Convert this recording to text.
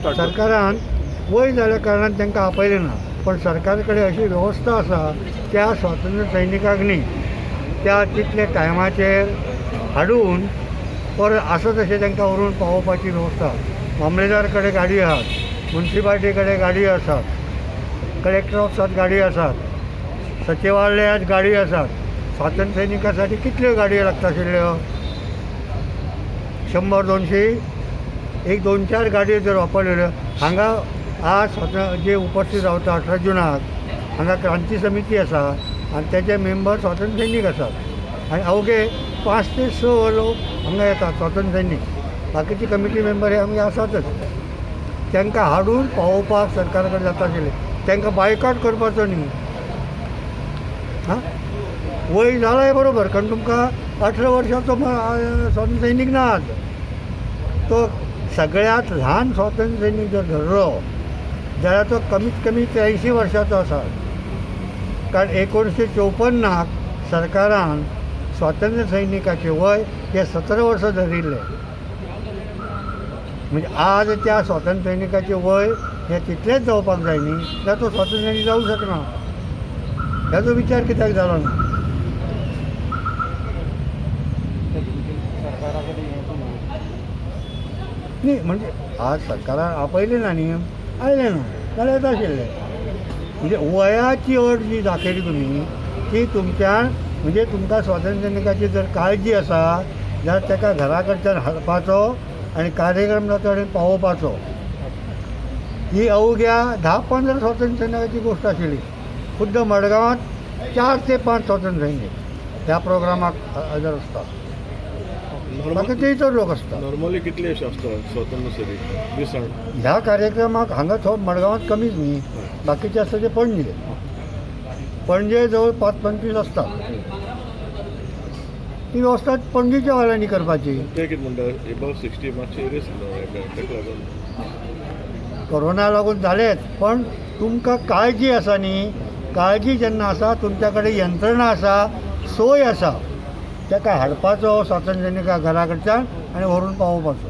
सरकारान वय जाल्या कारणान तांकां आपयलें ना, पण सरकार कडेन अशी वेवस्था आसा त्या स्वातंत्र्य सैनिकांक न्ही त्या तितले टायमाचेर हाडून परत आसा तशें तांकां व्हरून पावोवपाची वेवस्था. मामलेदार कडेन गाडी आहात, मुन्सिपाल्टी कडेन गाडी आसात, कलेक्टर ऑफिसात गाडी आसात, सचिवालयात गाडी आसात. स्वातंत्र्य सैनिकासाठी कितल्यो गाडयो लागता आशिल्ल्यो? 100 200 एक 2 4 गाडयो जर वापरलेल्यो हांगा आज स्वातंत्र्य जे उपस्थित रावता 18 जुनाक हांगा क्रांती समिती आसा आनी तेजे मेंबर स्वातंत्र्य सैनीक आसात आनी अवघे 5 ते 6 लोक हांगा येतात स्वातंत्र्य सैनीक. बाकीचे कमिटी मेंबर हे आमगे आसातच. तांकां हाडून पावोवपाक सरकारा कडेन जाता आशिल्लें. तांकां बायकॉट करपाचो न्ही. हां, वय जालां बरोबर, कारण तुमकां 18 वर्सांचो स्वातंत्र्य सैनीक ना आज. तो सगळ्यांत ल्हान स्वातंत्र्य सैनीक जर धरलो जाल्यार तो कमीत कमी 83 वर्सांचो आसा. कारण 1954 सरकारान स्वातंत्र्य सैनिकाचें वय हें 17 वर्सां धरिल्लें. म्हणजे आज त्या स्वातंत्र्य सैनिकाचें वय हें तितलेंच जावपाक जाय न्ही, जाल्यार तो स्वातंत्र्य सैनीक जावंक शकना. हेजो विचार कित्याक जालो ना? न्ही, म्हणजे आज सरकारान आपयलें ना न्ही, आयलें ना जाल्यार येता आशिल्लें. म्हणजे वयाची अट जी दाखयली तुमी ती तुमच्यान म्हणजे तुमकां स्वातंत्र्य सैनिकाची जर काळजी आसा जाल्यार ताका घरा कडच्यान हाडपाचो आनी कार्यक्रम जाता कडेन पावोवपाचो. ही अवघ्या 10-15 स्वातंत्र्य सैनिकाची गोश्ट आशिल्ली. खुद्द मडगांवांत 4 ते 5 स्वातंत्र्य सैनीक ह्या प्रोग्रामाक हजर आसतात. बाकी इतर लोक आसतात. नॉर्मली कितले अशे आसता स्वतंत्र सैनीक दिसान ह्या कार्यक्रमाक? हांगा थोडो मडगांवांत कमीच न्ही, बाकीचे आसता ते पणजे. पणजे जवळ 5-25 आसतात. ती वेवस्था पणजेच्या वाल्यांनी करपाची. ते कितें म्हणटा एबव 60 मातशें एरियस ताका लागून कोरोना लागून जालेच, पण तुमकां काळजी आसा न्ही. काळजी जेन्ना आसा तुमच्या कडेन यंत्रणा आसा, सोय आसा, ताका हाडपाचो स्वातंत्र्य सैनिका घरा कडच्यान आनी व्हरून पावोवपाचो.